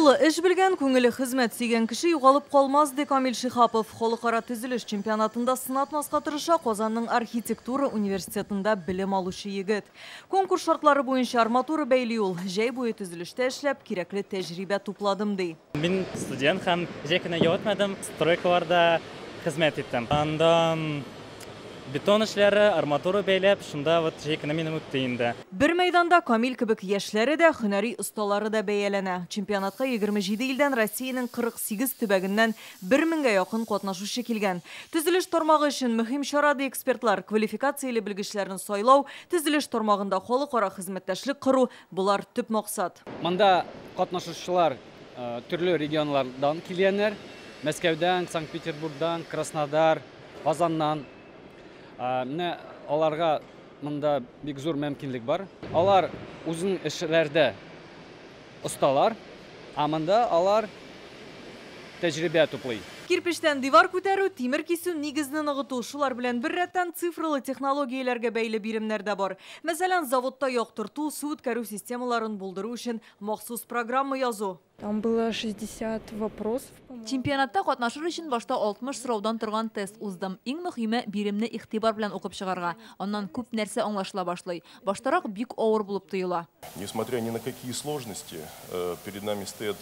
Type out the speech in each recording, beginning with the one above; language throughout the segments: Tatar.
Кулы эш белгән, күңеле хезмәт сөйгән кеше югалып калмас, ди Камил Шиһапов. Халыкара төзелеш чемпионатында сынатмаска тырыша Казанның архитектура университетында белем алучы егет. Конкурс шартлары буенча арматура бәйли ул. Җәй буе төзелештә эшләп, кирәкле тәҗрибә тупладым, ди. Мин студент һәм җәй көне ял итмәдем, стройкаларда хезмәт иттем. Анда бетон эшләре, арматура бәйләп, шунда вот җәй көне минем үтте инде. Бер мәйданда Камил кебек яшьләре дә, һөнәри осталары да бәяләнә. Чемпионатка 27 илдән, Россиянең 48 төбәгеннән 1000гә якын катнашучы килгән. Төзелеш тармагы өчен мөһим чара, ди экспертлар. Квалификацияле белгечләрне сайлау, төзелеш тармагында халыкара хезмәттәшлек кору – болар төп максат. Монда катнашучылар төрле регионлардан килгәннәр. Мәскәүдән, Санкт-Петербургдан, Краснодар, Казаннан. Менә аларга монда бик зур мөмкинлек бар. Алар үзенең эшләрдә осталар, ә монда алар тәҗрибә туплый. Кирпечтән дивар күтәрү, тимер кисү, нигезне ныгыту. Шулар белән бер рәттән цифрлы технологияләргә бәйле биремнәр дә бар. Мәсәлән, заводта яктырту, су үткәрү системаларын булдыру өчен махсус программа язу. Там было 60 вопросов, по-моему. Чемпионатта катнашыр өчен башта 60 сораудан торган тест уздым. Иң мөһиме биремне игътибар белән укып чыгарга. Аннан күп нәрсә аңлашыла башлый. Баштарак бик авыр булып тоела. Несмотря ни на какие сложности, перед нами стоят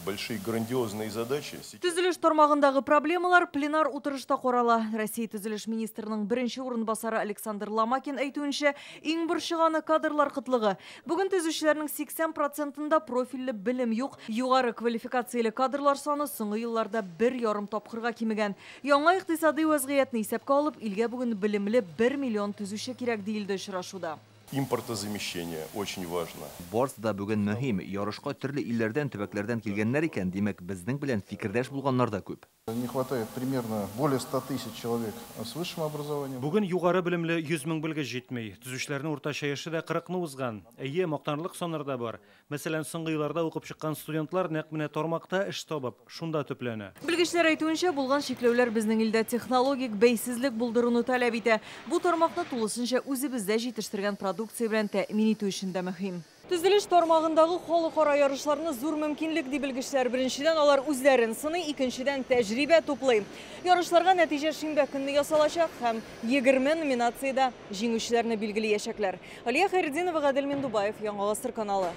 большие грандиозные задачи. Төзелеш тармагындагы проблемалар пленар утырышта карала. Россия төзелеш министрының беренче урынбасары Александр Ломакин әйтүенчә, иң борчыганы кадрлар кытлыгы. Бүген төзүчеләрнең 80%-ында профильле белем юк. Югары квалификацияле кадрлар саны соңгы елларда 1,5 тапкырга кимегән. Яңа икътисади вазгыятьне исәпкә алып, илгә бүген белемле 1 миллион төзүче кирәк, диелде очрашуда. Импортозамещение очень важно. Барысы да бүген мөһим. Ярышка төрле илләрдән, төбәкләрдән килгәннәр икән, димәк, безнең белән фикердәш булганнар да күп. Не хватает примерно более 100 тысяч человек с высшим образованием. Бүген югары белемле 100 мең белгеч җитми. Төзүчеләрнең уртача яше дә 40-ны узган. Әйе, мактанырлык саннар да бар. Мәсәлән, соңгы елларда укып чыккан студентлар нәкъ менә тармакта эш табып, шунда төпләнә. Белгечләр әйтүенчә, булган чикләүләр безнең илдә технологик бәйсезлек булдыруны таләп итә. Бу тармакны тулысынча үзебездә җитештергән продукция белән тәэмин итү өчен дә мөһим. Төзелеш тармагындагы халыкара ярышларны зур мөмкинлек ди белгечләр. Беренчедән, алар үзләрен сыный, икенчедән, тәҗрибә туплый. Ярышларга нәтиҗә шимбә көнне ясалачак һәм 20 номинациядә җиңүчеләрне билгеләячәкләр. Алия Хәйретдинова, Гадел Миндубаев, Яңа Гасыр каналы.